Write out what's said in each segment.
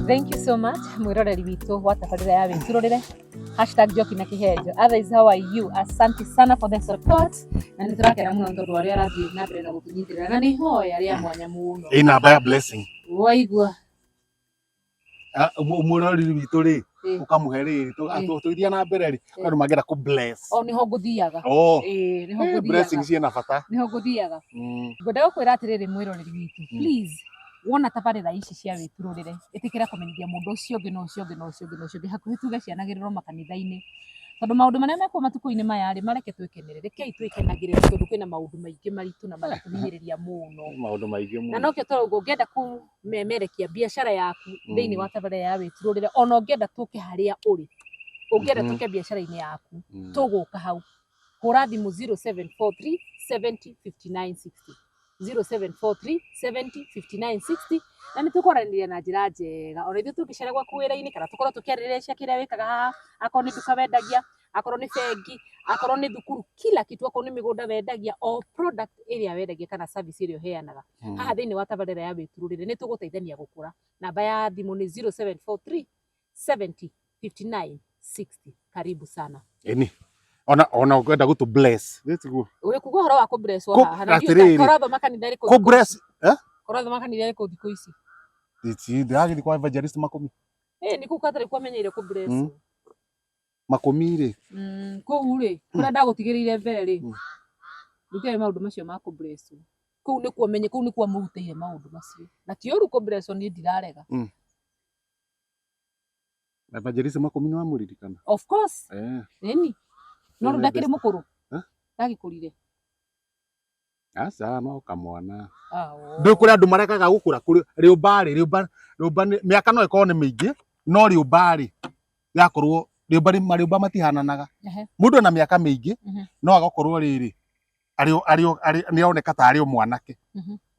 Thank you so much mwiroreri witũ wa tabarĩra ya Wĩturũrĩre #NjokiNaKĩhenjo. Otherwise, how are you? Asante sana for the support, na nĩ tũrakena mũno nĩ tondũ wa ũrĩa arathiĩ na mbere na gũtũnyitĩrĩra, na nĩ ihoya rĩa mwanya mũno. Ĩ namba ya blessing. Waigua. Ah, mwĩroreri witũ rĩ, ũkamũhe rĩrĩ, tũgĩthiĩ na mbere rĩ, andũ mangĩenda kũ bless. O nĩho ngũthiaga. Oh. Ĩĩ, nĩho Eh, ngũthiaga. blessing ciĩna bata. Nĩho ngũthiaga. Ngwendaga gũkwĩra atĩrĩrĩ, mwĩroreri witũ, please, wona tabarĩra ici cia Wĩturũrĩre, ĩtĩkĩra kũmenyithia mũndũ ũcio ũngĩ na ũcio ũngĩ na ũcio ũngĩ na ũcio ũngĩ, hakuhĩ tuge cianagĩrĩrwo makanitha-inĩ, tondũ maũndũ marĩa mekuo matukũ-inĩ maya rĩ, mareke twĩkenere, rekei twĩkenagĩrĩre, tondũ kwĩna maũndũ maingĩ maritũ na maratũhinyĩrĩria mũno. Maũndũ maingĩ Na mũno. nokĩo tũrauga ũngĩenda kũmemerekia biacara yaku thĩinĩ wa tabarĩra ya Wĩturũrĩre, ona ũngĩenda tũke harĩa ũrĩ, ũngĩenda tũke biacara-inĩ yaku, tũgũka hau. Hũra thimũ 0743 70 59 60, 0743 70 59 60, na nĩ tũkwaranĩria na njĩra njega. Ona ithuĩ tũngĩcera gwaku wĩra-inĩ, kana tũkorwo tũkĩarĩrĩria cia kĩrĩa wĩkaga haha, akorwo nĩ nduka wendagia, akorwo nĩ bengi, akorwo nĩ thukuru, kila kitu, akorwo nĩ mĩgũnda wendagia, o product ĩrĩa wendagia kana service ĩrĩa ũheanaga haha thĩinĩ wa tabarĩra ya Wĩturũrĩre, nĩ tũgũteithania gũkũra. Namba ya thimũ nĩ 0743 70 59 60. Karibu sana. Ĩni ona ũngĩenda gũtũ bless gĩtiguo. Ũrĩ kuga ũhoro wa kũblesswo haha na ndiũĩ Atĩrĩrĩ. Kũrathoma kanitha ĩrĩkũ Kũ thikũ bless ici? Eh? Kũrathoma kanitha ĩrĩkũ thikũ ici? Iti ndĩragĩthiĩ kwa evangelist Makũmi. Ĩ nĩ kũu katarĩ kwamenyeire kũblesswo. Makũmi rĩ. Kũu rĩ, kũrĩa ndagũtigĩrĩire mbere rĩ, gũtiarĩ maũndũ macio ma kũblesswo. Kũu nĩkuo menye, kũu nĩkuo mũrutĩire maũndũ macio. Na ti ũru kũblesswo, niĩ ndirarega. Evangelist Makũmi nĩ wamũririkana? Of course. Eh. Ĩni. No rĩu Nĩ ndakĩrĩ best. mũkũrũ. Eh? Ndagĩkũrire. Aca, no kamwana. Ah, oh. Ndũĩ kũrĩ andũ marekaga gũkũra, kũrĩ rĩũmba rĩ, rĩũmba rĩũmba nĩ mĩaka no ĩkorwo nĩ mĩingĩ, no rĩũmba rĩ, yakorwo rĩũmba rĩ, marĩũmba matihananaga. Mũndũ ena mĩaka mĩingĩ, no agakorwo rĩrĩ arĩ arĩ arĩ nĩ aroneka ta arĩ o mwanake.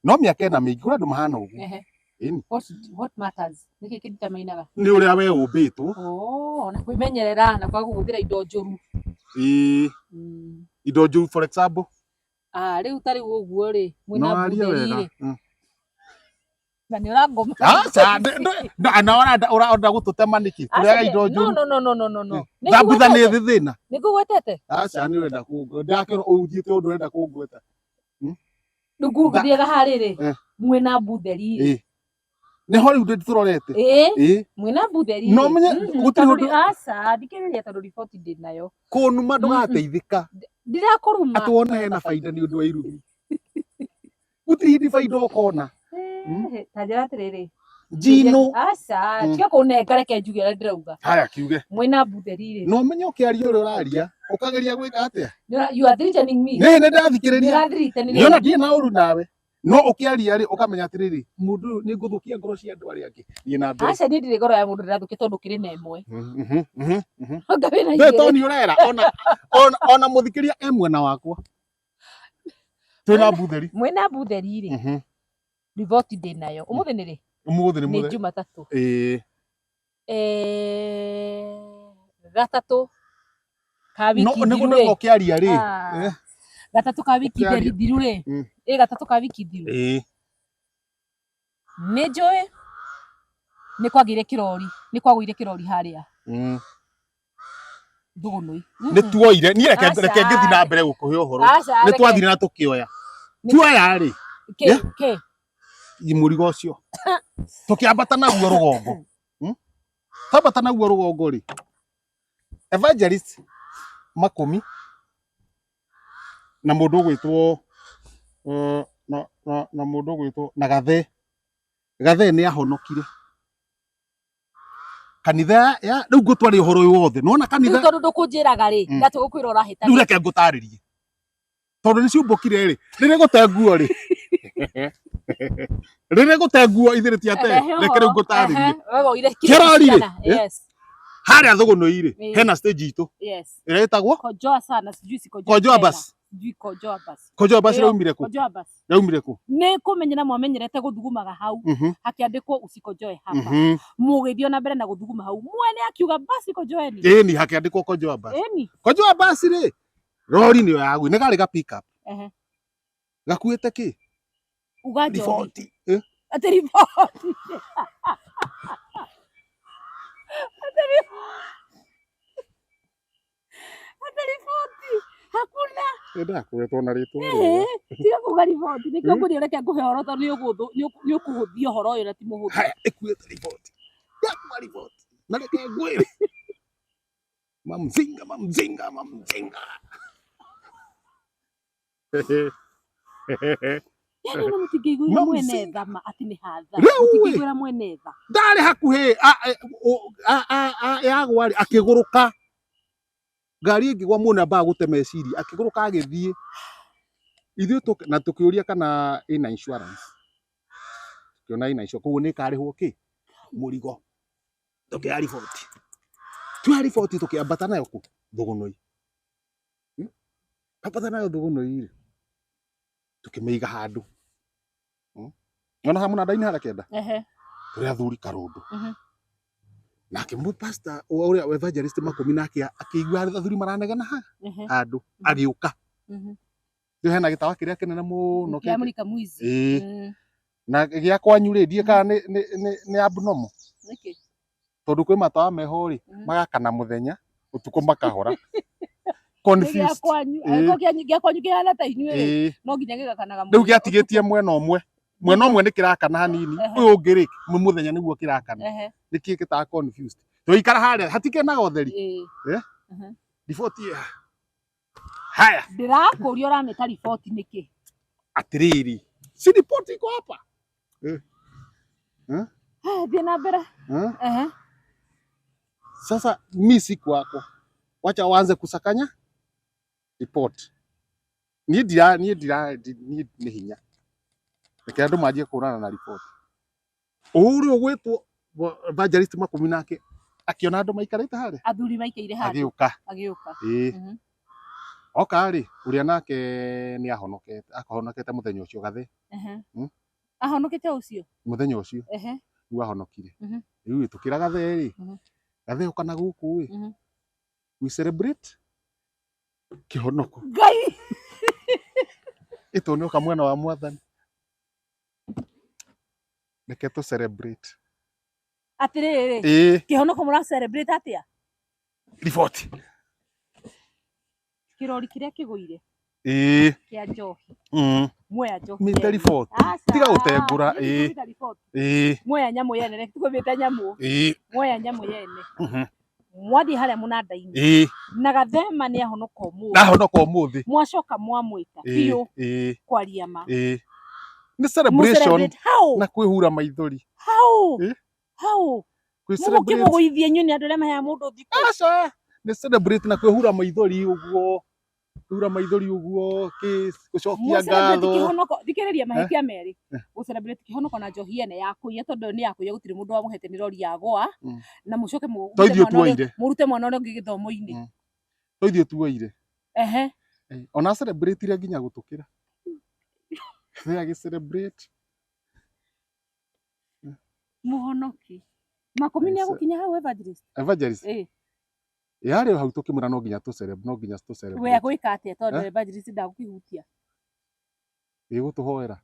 No mĩaka ĩna mĩingĩ, kũrĩ andũ mahana ũguo. Ĩni. What matters? Nĩkĩ kĩnditamainaga? Nĩ ũrĩa we ũmbĩtwo. Oh, na kwĩmenyerera na kwaga kũhũthĩra indo njũru. Ĩĩ. Indo njũru, for example. Ah, rĩu ta rĩu ũguo rĩ, mwĩna No arie mbutheri wega. rĩ. Na nĩ ũrangoma. Aca, na ũrenda ũrenda gũtũtema nĩkĩ? Kũrĩaga indo No, njũru. no, no, no, no, no, no. Nĩ Thambutha nĩ ngũgwetete? thĩ thĩna. Nĩ ngũgwetete? Aca, nĩ ũrenda kũngweta. Ndakĩrwo ũthiĩte ũndũ ũrenda kũngweta. Rĩu ngũthiaga harĩrĩ, mwĩna mbutheri rĩ. Ĩĩ. Nĩho rĩu tũrorete. Ĩĩ. Ĩĩ. Mwĩna mbutheri No rĩ. menye gũtirĩ Tondũ ũndũ aca, thikĩrĩria, tondũ riboti ndĩ nayo. Kũnuma ndũgateithĩka. Ndirakũruma. Atĩ wona hena baida nĩ ũndũ wa irumi. Gũtirĩ hĩndĩ baida ũkona. Eh, ta njĩra atĩrĩrĩ. Njino. Aca, tiga kũnenga, reke njuge ũrĩa ndĩrauga. Haya, kiuge. Mwĩna mbutheri rĩ. No menye ũkĩaria ũrĩa ũraria, ũkageria gwĩka atĩa? You are threatening me. Nĩ nĩ ndathikĩrĩria. Nĩ ũrathreaten. Nĩ ona ndirĩ na ũru nawe. No ũkĩaria rĩ, ũkamenya atĩrĩrĩ, mũndũ ũyũ nĩ ngũthũkia ngoro cia andũ arĩa angĩ. Thiĩ na mbere. Aca, niĩ ndirĩ ngoro ya mũndũ ndĩrathũkia, tondũ kĩrĩ na ĩmwe. Anga wĩna Ndũĩ igĩrĩ. Toni ũrera ona mũthikĩria e mwena wakwa. Twĩna mbutheri. Mwĩna mbutheri rĩ. Riboti ndĩ nayo. Ũmũthĩ nĩ rĩ? Ũmũthĩ nĩ Nĩ mũthenya. Jumatatũ. Ĩĩ. Eh, gatatũ ka No wiki nĩ thiru gũndũ rĩ. ũkĩaria rĩ. Ah. Eh. Gatatũ ka wiki Ũkĩaria. thiru rĩ. Ĩ gatatũ ka wiki thiru. Ĩĩ. Nĩ njũĩ nĩ kwagĩire kĩrori, nĩ kwagũire kĩrori harĩa Thũgũnũi. Nĩ tuoire niĩ, reke Aca. reke ngĩthiĩ na mbere gũkũhe ũhoro. Aca, Nĩ reke. twathire na tũkĩoya. Tuoya rĩ. Kĩ Yeah. kĩ? Mũrigo ũcio tũkĩambata naguo rũgongo. Twambata naguo rũgongo rĩ, evangelist Makũmi na mũndũ ũgwĩtwo na mũndũ ũgwĩtwo na Gathe. Gathe nĩ ahonokire kanitha ya rĩu ngũtware ũhoro ũyũ wothe nona Rĩu kanitha. tondũ ndũkũnjĩraga rĩ, ndatũ gũkwĩra Rĩu ũrahĩtania. reke ngũtarĩrie, tondũ nĩ ciũmbũkire rĩ, rĩrĩ gũte nguo rĩ, rĩrĩ gũte nguo ithe rĩtiate. Rehe Reke rĩu ũhoro. ngũtarĩrie. Ehe, we woire Kĩrori rĩ, cigana? eh? Yes. Harĩa Thũgũnũi rĩ, hena stage itũ ĩrĩa ĩtagwo Kojoa sana, sijui si kojoa Kojoa tena. bus. Sijui kojoa bus. Kojoa bus. Ĩyo, Raumire kũ? Kojoa bus. Raumire kũ? Nĩ kũmenyera mwamenyerete gũthugumaga hau, hakĩandĩkwo "Usikojoe hapa". Mũgĩthiĩ ona mbere na gũthuguma hau, mwene akiuga, "Basi kojoeni." Ĩni, hakĩandĩkwo "Kojoa bus". Kojoa bus rĩ, rori nĩyo yagũi, nĩ garĩ ga pick up gakuĩte kĩ? Uga njohi. Riboti. Eh? Atĩ riboti? Ndakwetwo na rĩtwa rĩega. Tiga kuga riboti nĩkĩo ngũria, reke ngũhe ũhoro tondũ nĩ ũkũhũthia ũhoro ũyũ na ti mũhũthũ. Haya, ĩkuĩte riboti, yakua riboti na reke ngwĩre, mamzinga mamzinga mamzinga. Yani ona mũtingĩiguĩra mwene Mamzinga. tha ma atĩ nĩ hatha. Rĩu ĩ. Mũtingĩiguĩra mwene tha. Ndarĩ hakuhĩ yagwa rĩ, akĩgũrũka ngari ĩngĩgwa mũndũ ambaga gũte meciria, akĩgũrũka agĩthiĩ. Ithuĩ na tũkĩũria kana ĩna insurance, tũkĩona ĩna insurance, koguo nĩ ĩkarĩhwo kĩ mũrigo. Tũkĩoya riboti, tuoya riboti tũkĩambata nayo kũ Thũgũnũi. Ambata nayo Thũgũnũi rĩ, tũkĩmĩiga handũ. Ona ha mũnanda-inĩ harĩa kenda tũrĩ athuri karũndũ. Nake mũ pastor ũrĩa evangelist Makũmi nake akĩigua athuri maranegena ha handũ, agĩũka. Rĩu hena gĩtawa kĩrĩa kĩnene mũno Kĩa mũrika mwizi. Ĩĩ. Na gĩa kwanyu rĩ, ndiĩ kana nĩ abnormal. Nĩkĩ? Tondũ kwĩ matawa meho rĩ, magakana mũthenya, ũtukũ makahora. Nĩ gĩa Confused. kwanyu. Ĩĩ. Angĩkorwo gĩa kwanyu kĩhana ta inyuĩ rĩ, Ĩĩ. no nginya gĩgakanaga Rĩu mũthenya, gĩatigĩtie mwena ũmwe, mwena ũmwe nĩ kĩrakana hanini, ũyũ ũngĩ rĩ, nĩ mũthenya nĩguo kĩrakana. Nĩkĩ gĩtaga confused? Tũikara harĩa hatikenaga ũtheri. Riboti ĩ haha. Haya. Ndĩrakũria ũramĩta riboti nĩkĩ? Atĩrĩrĩ, si ripoti iko hapa? Thiĩ na mbere. Sasa mi siku wako, wacha waanze kusakanya report. Niĩ ndira niĩ ndira niĩ nĩ hinya, reke andũ manjie kũrana na report. Ũrĩa ũgwĩtwo evangelist Makũmi nake akĩona andũ maikarĩte harĩa, Athuri maikaire handũ. Agĩũka. Agĩũka. Ĩĩ. Oka rĩ, ũrĩa nake nĩ ahonokete, ahonokete mũthenya ũcio gathe. Ahonokete ũcio. Mũthenya ũcio rĩu ahonokire. Rĩu tũkĩra gathe rĩ, gathe ũka na gũkũ ĩ, we celebrate kĩhonoko. Ngai. Ĩtũ nĩ ũka mwena wa mwathani, reke tũ celebrate. Atĩrĩrĩ, Ĩĩ. kĩhonoko mũra celebrate atĩa? Riboti. Kĩrori kĩrĩa kĩgũire Ĩĩ. kĩa njohi. Muoya njohi Mĩte yene. riboti. Aca. Tiga gũtengũra, Niĩ ĩĩ. ndikũruta riboti. Ĩĩ. Muoya nyamũ yene, reke tũkũmĩte nyamũ. Ĩĩ. Muoya nyamũ yene. Mwathiĩ harĩa mũnanda-inĩ. Ĩĩ. Na gathema nĩ ahonoka ũmũthĩ. Ndahonoka ũmũthĩ. Mwacoka mwamwĩta Ĩĩ. biũ Ĩĩ. kwaria ma. Ĩĩ, nĩ celebration. Mũcelebrate how? Na kwĩhura maithori. How? Ĩĩ. How? Kwĩ celebrate. Mũgũkĩmũgũithia inyuĩ nĩ andũ arĩa maheaga mũndũ thikũ. Aca, nĩ celebrate na kwĩhura maithori ũguo, kwĩhura maithori ũguo, kĩ gũcokia Mũcelebrate ngatho. kĩhonoko, thikĩrĩria mahĩtia merĩ. Gũcelebrate kĩhonoko na njohi yene ya kũiya, tondũ nĩ ya kũiya, gũtirĩ mũndũ wamũhete, nĩ rori yagũa. Na mũcoke To ithuĩ mwana ũrĩa tuoire. Mũrute mwana ũrĩa ũngĩ gĩthomo-inĩ. To ithuĩ tuoire. Ona celebrate nginya gũtũkĩra. Nĩ agĩ celebrate. Mũhonoki. Makũmi nĩ agũkinya hau, evangelist? Evangelist. Ĩĩ. Yarĩ hau tũkĩmwĩra no nginya tũ celebrate, no nginya tũ We celebrate. agwĩka atĩa tondũ Eh? evangelist ndagũkĩhutia? Ĩgũtũhoera.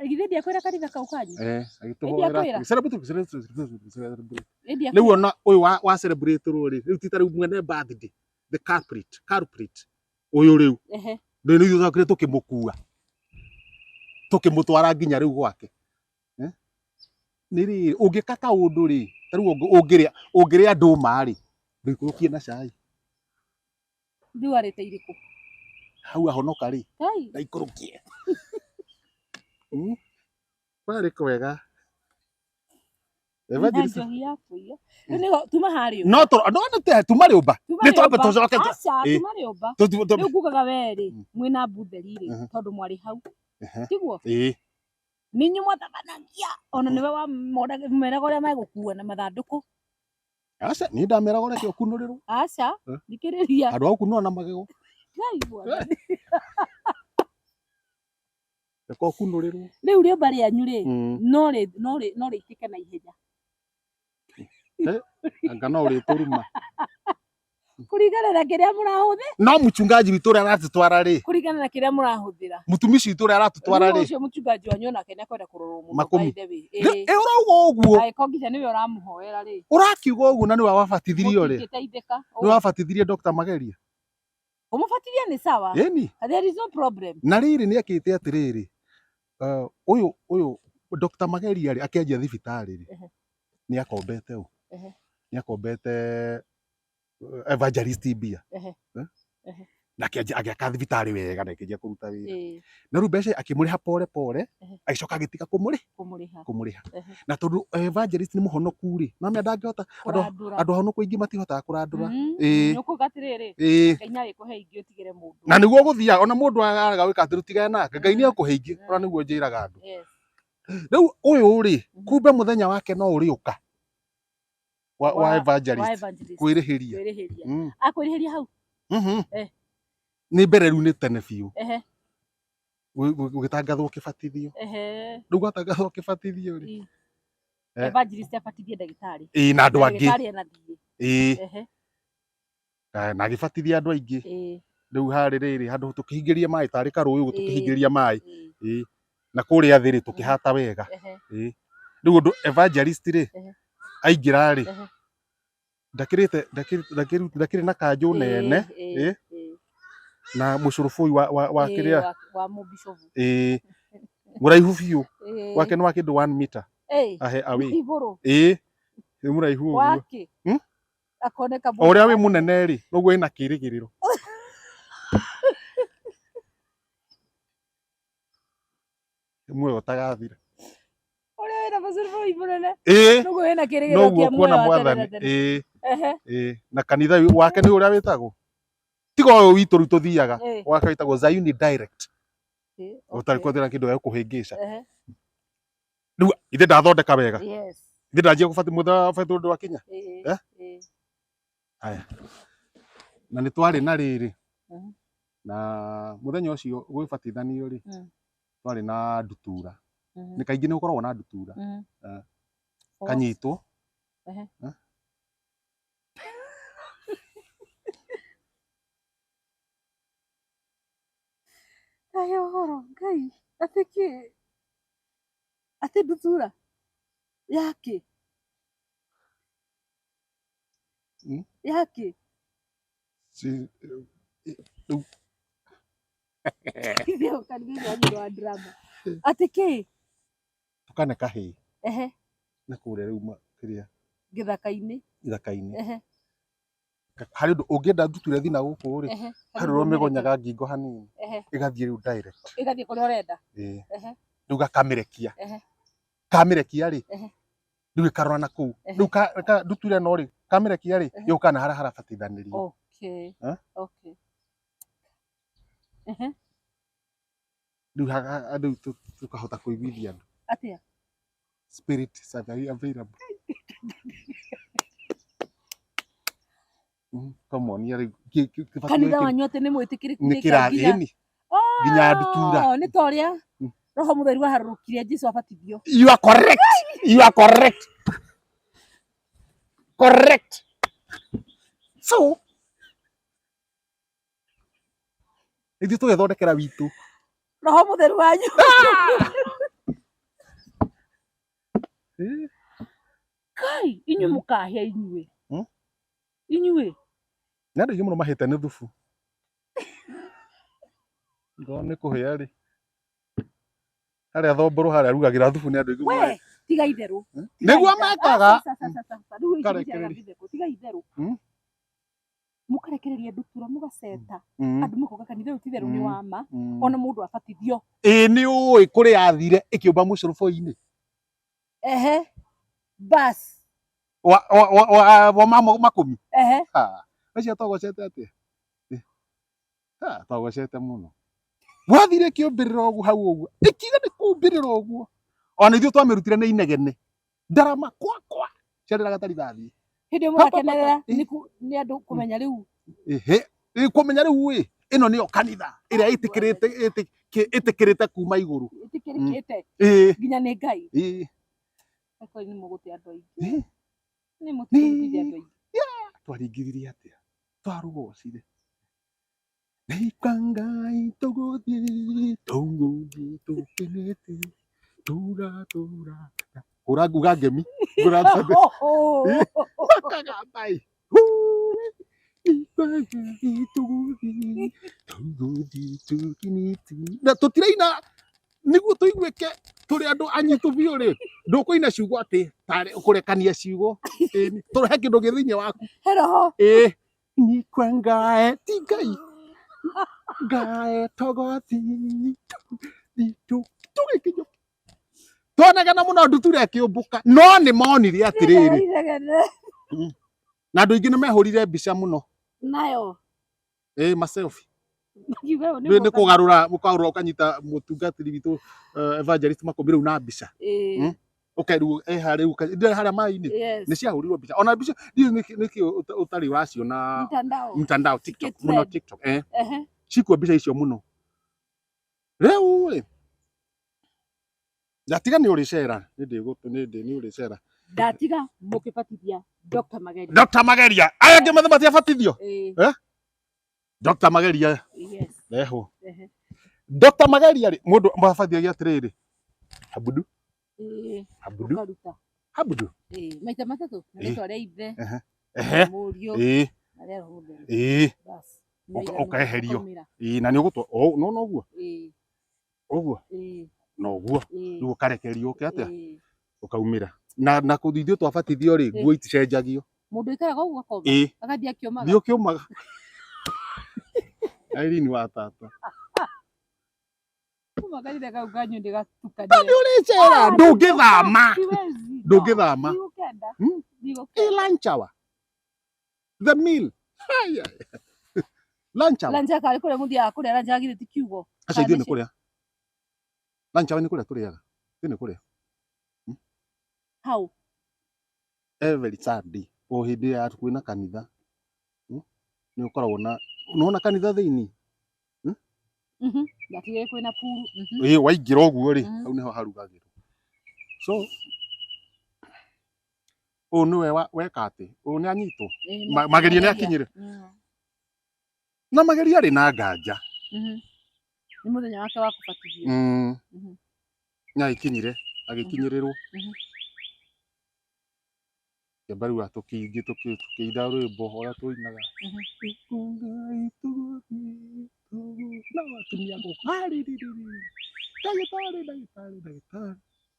Githĩ ndiakwĩra kanitha kau kanyu? Eh, agĩtũhoera. Ndiakwĩra. Celebrate, celebrate, celebrate. Ĩ Rĩu ona ũyũ wa celebrate rĩ, rĩu ti ta rĩu mwene birthday, the culprit ũyũ rĩu. Rĩu nĩ ithuĩ twokire tũkĩmũkua, tũkĩmũtwara nginya rĩu gwake. Nĩ rĩrĩ, ũngĩka kaũndũ rĩ, ta rĩu ũngĩrĩa ndũma rĩ, ndũikũrũkie na cai. Rĩu arĩte irĩkũ? Hau ahonoka rĩ, Ngai. ndaikũrũkie. Kwarĩ kwega. Na Evangelist. njohi ya kũiya. Rĩu nĩho tuma harĩa. No tũ no no te tuma rĩũmba. Tuma Nĩ twambe rĩũmba. tũcoke Aca, Ĩ. tuma rĩũmba. Rĩu ngugaga we rĩ, mwĩna mbutheri rĩ, tondũ mwarĩ hau. Tiguo? Ĩĩ. Nĩ inyuĩ mwatabanagia. Ona nĩwe wameraga ũrĩa megũkua na mathandũkũ. Aca, niĩ ndameraga ũreke ũkunũrĩrwo. Aca, thikĩrĩria. Handũ ha gũkunũra na magego. Ngai mwathani. Reke ũkunũrĩrwo. Rĩu rĩũmba rĩanyu rĩ, no rĩitĩke na ihenya. Anga no ũrĩtũruma. Kũringana na kĩrĩa mũrahũthĩra. No mchungaji witũ ũrĩa aratũtwara rĩ. Kũringana na kĩrĩa mũrahũthĩra. Mũtumishi witũ ũrĩa aratũtwara Rĩu rĩ. ũcio mũchungaji wanyu onake nĩ akwenda kũrorwo mũno, Makũmi. by the way. Rĩu, ũrauga ũguo. Angĩkorwo nginya nĩwe ũramũhoera rĩ. Ũrakiuga ũguo na nĩwe wabatithirio rĩ. Mũtingĩteithĩka. Nĩwe wabatithirie Dr. Mageria. Kũmũbatithia nĩ sawa. Ĩni. There is no problem. Na rĩrĩ nĩ ekĩte atĩrĩrĩ, ũyũ ũyũ Dr. Mageria rĩ, akĩanjia thibitarĩ rĩ, nĩ akombete ũ? Nĩ akombete evangelist mbia. Eh? Na akĩanjia agĩaka thibitarĩ wega na akĩanjia kũruta wĩra. Na rĩu mbeca akĩmũrĩha pore pore, agĩcoka agĩtiga kũmũrĩha. Kũmũrĩha. Kũmũrĩha. Na tondũ evangelist nĩ mũhonoku rĩ, no amenya ndangĩhota, andũ Kũrandũra. andũ ahonoku aingĩ matihotaga kũrandũra. Nĩ ũkuga atĩrĩrĩ, Ngai nĩarĩkũhe ingĩ ũtigĩre mũndũ. Na nĩguo gũthiaga ona mũndũ araga gwĩka atĩ tigane nake, Ngai nĩ ekũhe ingĩ, ona nĩguo njĩraga andũ. Rĩu ũyũ rĩ, kumbe mũthenya wake no ũrĩũka wa Wa evangelist evangelist. kwĩrĩhĩria. Kwĩrĩhĩria. Akwĩrĩhĩria hau? Nĩ mbere rĩu nĩ tene biũ. Gũgĩtangathwo kĩbatithio. Rĩu gwatangathwo kĩbatithio rĩ. Evangelist abatithie ndagĩtarĩ. Ĩĩ na andũ angĩ. Ndagĩtarĩ ena thiĩ. Ĩĩ. Na agĩbatithia andũ aingĩ. Rĩu harĩ rĩrĩ handũ tũkĩhingĩria maĩ tarĩ karũĩ ũguo tũkĩhingĩria maĩ. Ĩĩ. Na kũrĩa thĩ rĩ tũkĩhata wega. Ĩĩ. Rĩu ũndũ evangelist rĩ aingĩra rĩ ndakĩrĩte ndakĩrĩ na kanjũ nene ĩĩ na mũcũrũbũi wa kĩrĩa wa mũbishobu. Ĩĩ. Mũraihu biũ. Wake nĩ wa kĩndũ 1 meter. Ahe away. Igũrũ. Ĩĩ. Nĩ mũraihu ũguo. Wake. Akoneka O ũrĩa wĩ mũnene rĩ, noguo wĩna kĩrĩgĩrĩro. Muoyo ũtagathira. Ũrĩa wĩna mũcũrũbũi mũnene. Ĩĩ. Noguo wĩna kĩrĩgĩrĩro Noguo kĩa kuona muoyo wa tene mwathani. na tene. Ĩĩ. Ĩĩ. Na kanitha wake nĩ ũrĩa wĩtagwo. Tiga ũyũ witũ rĩu tũthiaga. Wake wĩtagwo Zayuni Direct. Ũtarĩ kwethera kĩndũ gĩa kũhĩngĩca. Rĩu ithe ndathondeka wega. Ithe ndanjia gũbati mũthenya wa betũrũ ndwakinya. Haya. Na nĩ twarĩ na rĩrĩ. Na mũthenya ũcio gwĩbatithanio rĩ, twarĩ na ndutura. Nĩ kaingĩ nĩ gũkoragwo na ndutura. Kanyitwo. Kaĩ ũhoro Ngai atĩ kĩ? Atĩ ndutura yakĩ? Yakĩ? Ithe ũkanigĩra nĩ wa drama. Atĩ kĩ? Tũkane kahĩĩ. Na kũrĩa rĩu kĩrĩa? Gĩthaka-inĩ. Gĩthaka-inĩ. Harĩ ũndũ ũngĩenda ndutura ĩthiĩ na gũkũ rĩ, harĩ ũrĩa ũmĩgonyaga ngingo hanini, ĩgathiĩ rĩu direct. Ĩgathiĩ kũrĩa ũrenda. Ĩĩ. Rĩu gakamĩrekia. Kamĩrekia rĩ, rĩu ĩkarora na kũu. Rĩu ndutura ĩno rĩ, kamĩrekia rĩ, yũkaga na harĩa harabatithanĩrio. Okay. Okay. Rĩu rĩu tũkahota kũiguithia andũ. Atĩa? Spirit is available. Kamonia rĩu Kanitha wanyu atĩ nĩ mwĩtĩkĩrĩku nĩ kĩrathi nginya ndutura. Nĩ ta ũrĩa Roho Mũtheru aharũrũkire Jesũ abatithio. You are correct. You are correct. Correct. So ithuĩ tũgethondekera witũ. Roho Mũtheru wanyu. Kai, inyuĩ mũkahĩa inyuĩ. Inyuĩ. Nĩ andũ aingĩ mũno mahĩte nĩ thubu. Ngorwo nĩ kũhĩa rĩ. Harĩa Thomborũ harĩa arugagĩra thubu nĩ andũ aingĩ mũno. We, tiga itherũ. Nĩguo mekaga. Karekereria. Tiga itherũ. Mũkarekereria ndutura mũgaceta. Andũ makoga kanitha ũyũ ti itherũ nĩ wa ma. Ona mũndũ abatithio. Ĩĩ nĩ ũĩ kũrĩa athire ĩkĩũmba mũcũrũbũ-inĩ. Bas. Wa makũmi. Ũcio atogocete atĩa? Atogocete mũno. Wathire ĩkĩũmbĩrĩra ũguo hau ũguo. Ĩkiuga nĩ kũmbĩrĩra ũguo. Ona ithuĩ twamĩrutire nĩ inegene. Ndarama kwa kwa. Ciarĩraga ta rithathi. Hĩndĩ ĩyo mũrakenerera nĩ andũ kũmenya rĩu. Kũmenya rĩu ĩ, ĩno nĩyo kanitha ĩrĩa ĩtĩkĩrĩte kuma igũrũ. Ĩtĩkĩrĩkĩte. Nginya nĩ Ngai. Akorwo nĩ mũgũte andũ aingĩ. Nĩ mũtũrutithia andũ aingĩ. Twaringiririe atĩa? Twarũgocire. Nĩ kwa Ngai tũgũthiĩ, tũgũthiĩ tũkenete, tũratũra. Hũra nguga ngemi. Ngũra tondũ. Makagamba ĩ. Na tũtiraina nĩguo tũiguĩke tũrĩ andũ anyitu biũ rĩ, ndũkũina ciugo atĩ tarĩ kũrekania ciugo. Ĩni, tondũ he kĩndũ gĩ thĩinĩ waku. He roho. Ĩĩ, nikwengae ti Ngai ngae togothi tũgĩkinya twanegena mũno ndutura ĩkĩũmbũka no nĩ monire atĩrĩrĩ Inegene. Na andũ aingĩ nĩ mehũrire mbica mũno. Nayo. Ĩ ma selfie. Makiuga ũyũ nĩ nĩ mwathani. Kũgarũra mũkagarũra ũkanyita mũtungatĩri witũ evangelist Makũmbĩ rĩu na mbica. Ĩĩ. Ũkerwo eh harĩa rĩu ndĩrĩ harĩa maĩ-inĩ. Yes. Nĩ ciahũrirwo mbica ona mbica ndiũĩ nĩkĩ ũtarĩ ũraciona. Mtandao. Mtandao, TikTok Ikĩ mũno. trend. TikTok cikuo mbica icio mũno. Rĩu rĩ, ndatiga nĩ ũrĩcera nĩ ndĩgũtũ nĩ ndĩ nĩ ũrĩcera. Ndatiga mũkĩbatithia Dr. Mageria. Dr. Mageria aya angĩ mathe matiabatithio. Ĩĩ. Eh? Dr. Mageria. Yes. Rehwo. Dr. Mageria rĩ, mũndũ mabatithagia atĩrĩrĩ, habudu. Habudu. Ũkaruta. Habudu. Ĩĩ. Maita matatũ na Ĩĩ. rĩtwa rĩa ithe, Ehe. mũriũ na rĩa Roho Mũtheru. Bas. Maiganu, Ũkaeherio. ũkaumĩra. Ĩĩ, na nĩ ũgũtwa no no ũguo. Ũguo. Na ũguo. Rĩu ũkarekerio ũke atĩa? Ũkaumĩra na kũthi ithuĩ twabatithio rĩ, nguo iticenjagio. Mũndũ aikaraga ũguo akoma. Ĩĩ. Agathiĩ akĩũmaga. Thiĩ ũkĩũmaga. Irene wa tata. Kuma kanitha kau kanyu nĩ gatukanire. Nĩ ũrĩcera ndũngĩthama. Siwezi. Ndũngĩthama. Ndigũkenda. Ĩ lunch hour, the meal. Haya. Lunch hour. Lunch karĩ kũrĩa mũthiaga kũrĩa lunch githĩ ti kiugo. Aca ithuĩ nĩ kũrĩa lunch hour, nĩ kũrĩa tũrĩaga, ithuĩ nĩ kũrĩa. Hau. Every Sunday o hĩndĩ ya kwĩna kanitha, Nĩ ũkoragwo na nĩwona kanitha thĩinĩ. Ndatigire kwĩna puru. Ĩ waingĩra ũguo rĩ, hau nĩho harugagĩrwo. So ũyũ nĩwe weka atĩ ũyũ nĩ anyitwo. Ĩĩ, Mageria nĩ akinyire. Na Mageria arĩ na nganja. Nĩ mũthenya wake wa kũbatithio. Nĩ agĩkinyire agĩkinyĩrĩrwo. Kĩamba rĩu tũkĩingĩ tũkĩina rwĩmbo ũrĩa tũinaga. Na atumia gũkũ "Arĩrĩrĩrĩ, ndagĩtarĩ, ndagĩtarĩ, ndagĩtarĩ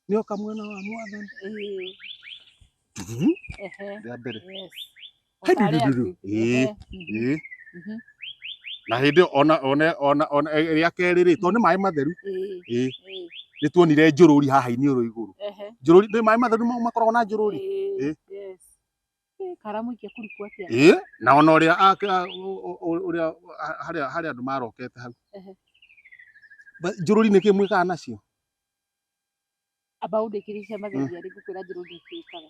nĩoka mwena wa mwathani." Tururu, rĩa mbere. O tarĩ Hey, atĩ. Ĩĩ. Ĩĩ. Na hĩndĩ ĩyo ona rĩa kerĩ rĩ, tondũ nĩ maĩ matheru. Ĩĩ. Nĩ tuonire njũrũri haha iniũrũ igũrũ. Njũrũri nĩ maĩ matheru mau makoragwo na njũrũri. Ĩĩ. Yes. Ĩĩ, karamũikia kũriku atĩa? Ĩĩ, na ona ũrĩa ũrĩa harĩa andũ marokete hau. Njũrũri nĩ kĩ mwĩkaga nacio? Amba ũndĩkĩrie cia Mageria rĩ, ngũkwĩra njũrũri nĩ kĩkaga.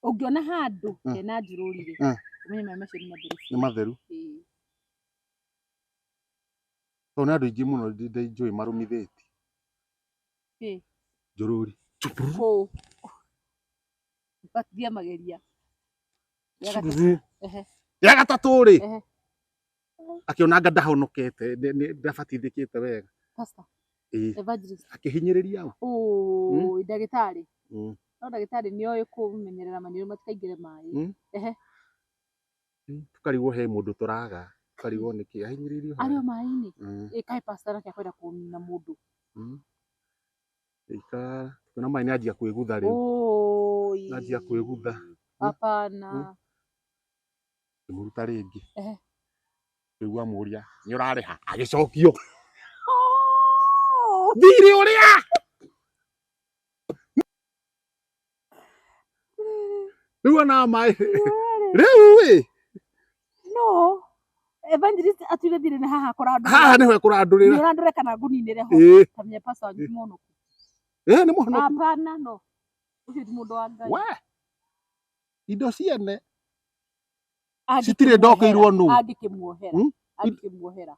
Ũngĩona handũ hena njũrũri rĩ, ũmenye maĩ macio nĩ matheru. Nĩ matheru. Ĩĩ. Tondũ nĩ andũ aingĩ mũno njũĩ marũmithĩtie. Kĩ? Njũrũri. Kũ? Batithia Mageria. Rĩa gatatũ. Tururu. Rĩa gatatũ rĩ, akĩona anga ndahonokete, ndabatithĩkĩte wega. Pastor. Ĩĩ. Evangelist. Akĩhinyĩrĩria ũ. Ũĩ, ndagĩtarĩ. No ndagĩtarĩ nĩ oĩ kũmenyerera maniũrũ matikaingĩre maĩ. Tũkarigwo he mũndũ tũraga, tũkarigwo nĩkĩ ahinyĩrĩirio Arĩ o maĩ-inĩ. Ĩ kaĩ pastor nake akwenda kũnina mũndũ. Ĩka tuona maĩ nĩ anjia kwĩgutha rĩu. Ũĩ. Anjia kwĩgutha. Hapana. Ngĩmũruta rĩngĩ. Ngĩigua amũria, nĩ ũrarĩha? Agĩcokio. Oh! Thirĩ ũrĩa! Rĩu ona maĩ. Rĩu ĩ, No. Evangelist atuire thirĩ nĩ haha kũrandũra. Haha nĩho ekũrandũrĩra. Nĩ ũrandũre kana ngũninĩre ho. Ĩĩ. Tamenya pastor wanyu ti mũhonoku. Ĩĩ nĩ mũhonoku. Hapana, no. Ũcio ti mũndũ wa Ngai. We. Indo ciene Angĩkĩmuohera. citirĩ ndokeirwo nũ. Angĩkĩmuohera. Angĩkĩmuohera.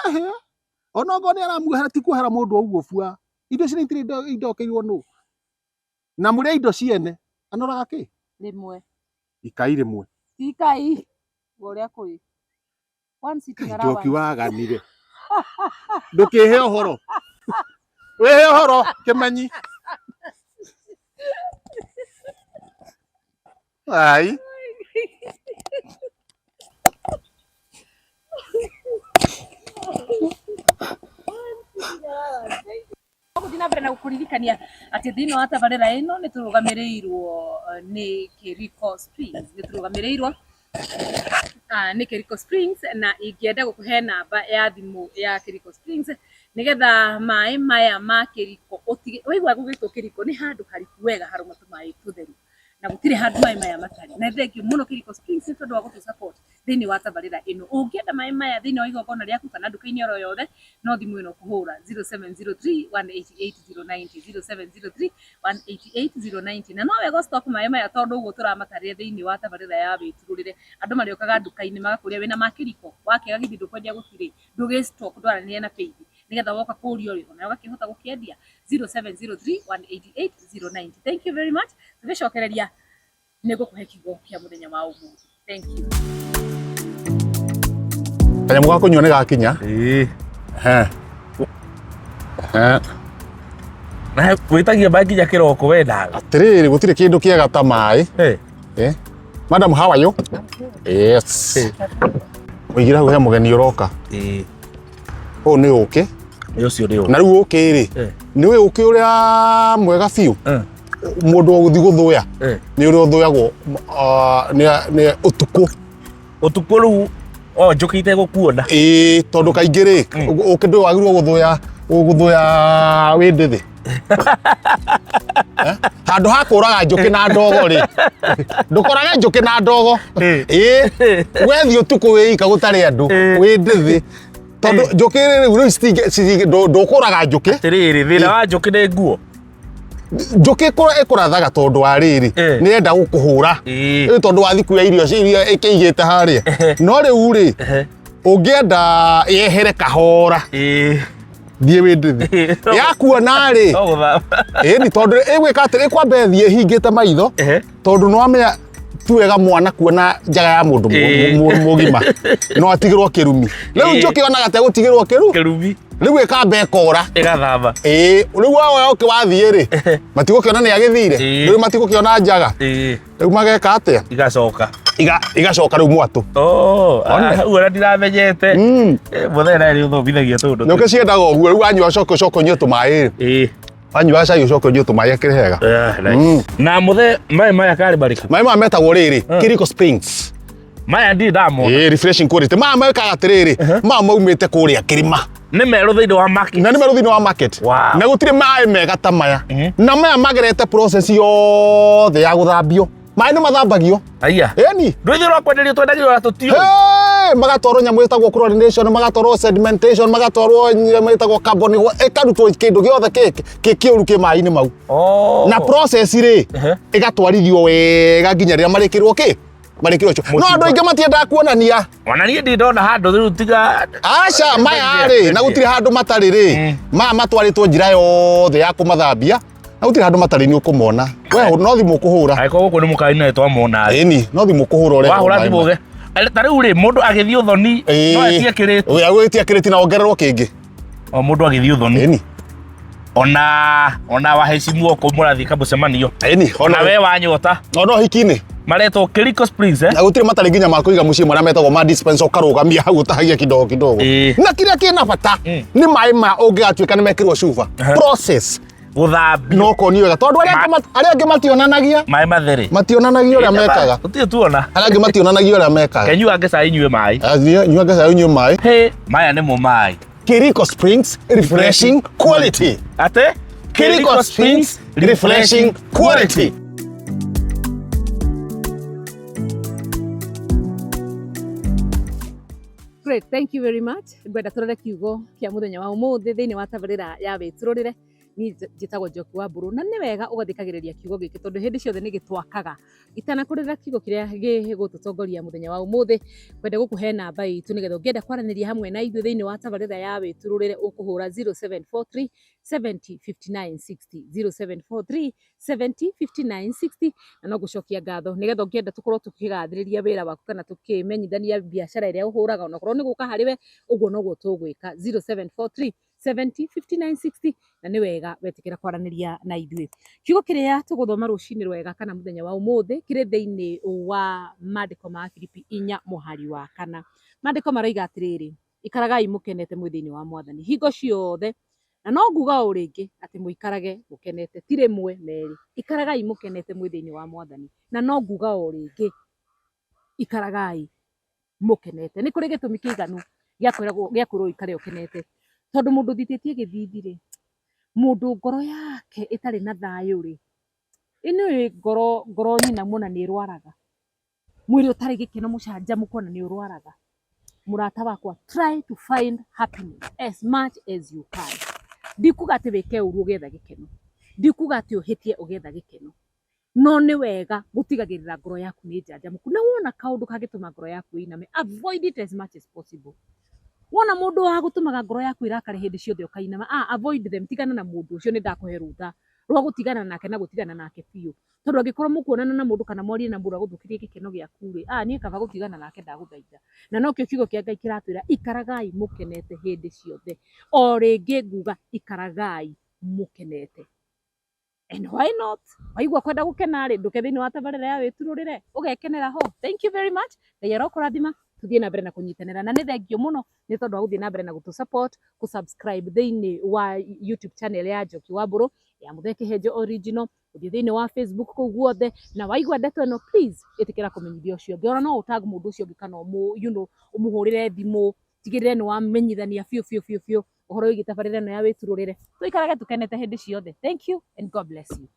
Ehe. Ona okorwo nĩ aramuohera ti kuohera mũndũ o ũguo bua. Indo ciene itirĩ indokeirwo nũ. Na mũrĩa indo ciene anoraga kĩ? Rĩmwe. Ikai rĩmwe. Ti ikai. Ũrĩa kũrĩ. One sitting Njoki allowance. waganire. Ndũkĩhe ũhoro. Wĩhe ũhoro kĩmenyi. Ai. Gũthiĩ na mbere na gũkũririkania atĩ thĩinĩ wa tabarĩra ĩno nĩ tũrũgamĩrĩirwo nĩ Kĩriko Springs, nĩ tũrũgamĩrĩirwo nĩ Kĩriko Springs, na ingĩenda gũkũhe namba ya thimũ ya Kĩriko Springs nĩgetha maĩ maya ma Kĩriko ũtige waigua gũgĩtwo Kĩriko nĩ handũ hariku wega harauma tũmaĩ tũtheru na gũtirĩ handũ maĩ maya matarĩ. Na thengiũ mũno Kĩriko Springs nĩ tondũ wa gũtũ support thĩinĩ wa tabarĩra ĩno. Ũngĩenda maĩ maya thĩinĩ wa igongona rĩaku kana nduka-inĩ oro yothe, no thimũ ĩno ũkũhũra 0703 188 090, 0703 188 090. Na no wega stock maĩ maya tondũ ũguo tũramatarĩria thĩinĩ wa tabarĩra ya wĩturũrĩre. Andũ marĩũkaga nduka-inĩ magakũria wĩna ma Kĩriko, wakĩaga githĩ ndũkwendia gũtirĩ, ndũgĩ stock ndwaranĩrie na Faith nĩgetha woka kũrio rĩ onawe ũgakĩhota gũkĩendia. 0703 188 090. Thank you very much. Tũgĩcokereria nĩ ngũkũhe kiugo kĩa mũthenya wa ũmũthĩ. Thank you. Kanyamũ ga kũnyua nĩ gakinya. Ĩĩ. Ehe. Ehe. Na wĩtagia maĩ nginya kĩroko we nawe. Atĩrĩrĩ, gũtirĩ kĩndũ kĩega ta maĩ. Eh. Eh. Madam, how are you? Yes. Ũigĩre hau he mũgeni ũroka. Ĩĩ. Ũyũ nĩ ũkĩ. Nĩ ũcio nĩ ũũ. Na rĩu ũkĩ rĩ, nĩ ũĩ ũkĩ ũrĩa mwega biũ mũndũ ũgũthiĩ gũthũya nĩ ũrĩa ũthũyagwo nĩ ũtukũ. Ũtukũ rĩu o njũkĩ itegũkuona. Ĩĩ, tondũ kaingĩ rĩ, ũkĩ ndũĩ wagĩrĩirwo gũthũya gũthũya wĩ ndĩthĩ. Handũ ha kũraga njũkĩ na ndogo rĩ, ndũkorage njũkĩ na ndogo. Ĩĩ, wethiĩ ũtukũ wĩ ika gũtarĩ andũ, wĩ ndĩthĩ. Tondũ njũkĩ rĩ, rĩu ndũkũraga njũkĩ. Atĩrĩrĩ, thĩna wa njũkĩ nĩ nguo. Njũkĩ ĩkũrathaga tondũ wa rĩrĩ, nĩ ĩrenda gũkũhũra. Rĩu tondũ wa thiku ya irio iria ĩkĩigĩte harĩa. No rĩu rĩ, ũngĩenda yehere kahora, thiĩ wĩ ndĩthĩ. Yakuona rĩ, ĩni tondũ ĩgwĩka atĩrĩ, ĩkwamba ĩthiĩ ĩhingĩte maitho, tondũ nĩ wamenya ti wega mwana kuona njaga ya mũndũ mũgima, no atigĩrwo kĩrumi. Rĩu njũkĩ yonaga ta ĩgũtigĩrwo kĩrumi, rĩu ĩkamba ĩkora, ĩgathamba. Ĩĩ, rĩu woya ũkĩ wathiĩ rĩ, matigũkĩona nĩ agĩthire, rĩu matigũkĩona njaga, rĩu mageka atĩa? Igacoka. Igacoka rĩu mwatũ. Hau ona ndiramenyete. Mũthee nawe nĩ ũthomithagia tũndũ. Njũkĩ ciendaga ũguo, rĩu wanyua ũcoke ũcoke ũnyue tũmaĩ rĩ. Wanyua cai ũcoke ũnyue tũmaĩ akĩrĩ hega. Na mũthee, maĩ maya karĩ marĩkũ? Maĩ maya metagwo rĩrĩ, Kĩriko Springs. Maya ndirĩ ndamona. Ĩĩ, refreshing quality. Maya mekaga atĩrĩrĩ, maya maumĩte kũrĩa kĩrĩma. Nĩ merũ thĩinĩ wa market. Na nĩ merũ thĩinĩ wa market. Na gũtirĩ maĩ mega ta maya. Na maya magerete process yothe ya gũthambio. Maĩ nĩ mathambagio. Aya. Ĩni. Ndũithĩ rwa kwenderio twendagio na tũtiũĩ. Magatwarwo nyamũ ĩtagwo chlorination, magatwarwo sedimentation, magatwarwo nyamũ ĩtagwo carbon, ĩkarutwo kĩndũ gĩothe kĩ kĩũru kĩ maĩ-inĩ mau. Na process rĩ, ĩgatwarithio wega nginya rĩrĩa marĩkĩrwo kĩ? Marĩkĩrwo cuba. No andũ aingĩ matiendaga kuonania. Ona niĩ ndirĩ ndona handũ rĩu tiga. Aca, maya rĩ, na gũtirĩ handũ matarĩ rĩ, maya matwarĩtwo njĩra yothe ya kũmathambia, na gũtirĩ handũ matarĩ nĩ ũkũmona. We no thimũ ũkũhũra. Angĩkorwo gũkũ nĩ mũkawa-inĩ twamona. Ĩni, no thimũ ũkũhũra ũrehwo Wahũra thimũ ũge. Ta rĩu rĩ, mũndũ agĩthiĩ ũthoni, no etie kĩrĩti. Agwĩtia kĩrĩti na ongererwo kĩngĩ. O mũndũ agĩthiĩ ũthoni. Ĩni. Ona waheshimiwa kũ mũrathiĩ kamũcemanio. Ĩni, ona we wanyota. Ona ũhiki-inĩ. Maretwo Kĩriko Springs, eh? Na gũtirĩ matarĩ nginya ma kũiga mũciĩ marĩa metagwo ma dispenser ũkarũgamia hau ũtahagia kidogo kidogo. Na kĩrĩa kĩna bata nĩ maĩ ma ũngĩgatuĩka nĩ mekĩrwo cuba. Process. Gũthambio. No konio wega tondũ arĩa angĩ mationanagia. Maĩ mathere. Mationanagia ũrĩa mekaga. Tũtirĩ tuona. Arĩa angĩ mationanagia ũrĩa mekaga. Kenyua ngecai inyue maĩ. Nyua ngecai inyue maĩ. He, maya nĩmo maĩ. Kĩriko Springs refreshing quality. Ate? Kĩriko Springs refreshing quality. Great, thank you very much. Ngwenda tũrore kiugo kĩa mũthenya wa ũmũthĩ thĩinĩ wa tabarĩra ya wĩturũrĩre. Niĩ njĩtagwo Njoki wa Mbũrũ, na nĩ wega ũgathikagĩrĩria kiugo gĩkĩ tondũ hĩndĩ ciothe nĩ gĩtwakaga. Itanakũrĩra kiugo kĩrĩa gĩgũtũtongoria mũthenya wa ũmũthĩ, ngwenda gũkũhe namba itũ nĩgetha ũngĩenda kwaranĩria hamwe na ithuĩ thĩinĩ wa tabarĩra ya wĩturũrĩre ũkũhũra 0743 70 59 60, 0743 70 59 60, na no ngũcokia ngatho nĩgetha ũngĩenda tũkorwo tũkĩgathĩrĩria wĩra waku kana tũkĩmenyithania biacara ĩrĩa ũhũraga onakorwo nĩ gũka harĩ we, ũguo noguo tũgwĩka. 0743 70 59 60, na nĩ wega wetĩkĩra kwaranĩria na ithuĩ. Kiugo kĩrĩa tũgũthoma rũcinĩ rwega kana mũthenya wa ũmũthĩ kĩrĩ thĩinĩ wa maandĩko ma Filipi 4 mũhari wa 4. Maandĩko maroiga atĩrĩrĩ, ikaragai mũkenete mwĩ thĩinĩ wa Mwathani hingo ciothe, Na no nguga o rĩngĩ atĩ mũikarage mũkenete, ti rĩmwe merĩ, ikaragai mũkenete mwĩ thĩinĩ wa Mwathani. Na no nguga o rĩngĩ, ikaragai mũkenete. Nĩ kũrĩ gĩtũmi kĩiganu gĩa kwĩrwo ũikare ũkenete, tondũ mũndũ ũthitĩtie gĩthithi rĩ, mũndũ ngoro yake ĩtarĩ na thayũ rĩ, ĩ nĩ ngoro ngoro nyinamu ona nĩ ĩrwaraga, mwĩrĩ ũtarĩ gĩkeno mũcanjamũku ona nĩ ũrwaraga. Mũrata wakwa, try to find happiness as much as you can. Ndikuga atĩ wĩke ũru ũgĩetha gĩkeno, ndikuga atĩ ũhĩtie ũgĩetha gĩkeno, no nĩ wega gũtigagĩrĩra ngoro yaku nĩ njanjamũku. Na wona kaũndũ kangĩtũma ngoro yaku ĩiname, avoid it as much as possible. Wona mũndũ wa gũtũmaga ngoro yaku ĩrakare hĩndĩ ciothe ũkainama, avoid them, tigana na mũndũ ũcio. Nĩ ndakũhe rũtha rwa gũtigana nake na gũtigana nake biũ, tondũ angĩkorwo mũkuonana na mũndũ kana mwarie na mũndũ agũthũkĩrie gĩkeno gĩaku rĩ, niĩ kaba gũtigana nake, ndagũthaitha. Na nokĩo kiugo kĩa Ngai kĩratwĩra ikaragai mũkenete hĩndĩ ciothe. O rĩngĩ nguga ikaragai mũkenete. And why not? Waigua kwenda gũkena rĩ, ndũke thĩinĩ wa tabarĩra ya wĩturũrĩre ũgekenera ho. Thank you very much. Ngai arokũrathima. Tuthiĩ na mbere na kũnyitanĩra, na nĩ thengio mũno nĩ tondũ wa gũthiĩ na mbere na gũtũ support, kũ subscribe thĩinĩ wa YouTube channel ya Njoki wa Mbũrũ ya Mũthee Kĩhenjo Original, gũthiĩ thĩinĩ wa Facebook kũu guothe. Na waigua ndeto ĩno, please ĩtĩkĩra kũmenyithia ũcio ũngĩ. Ona no ũtag mũndũ ũcio ũngĩ kana ũmũhũrĩre thimũ, tigĩrĩre nĩ wamenyithania biũ biũ biũ biũ ũhoro wĩgiĩ tabarĩra ĩno ya wĩturũrĩre. Tũikarage tũkenete hĩndĩ ciothe. Thank you and God bless you.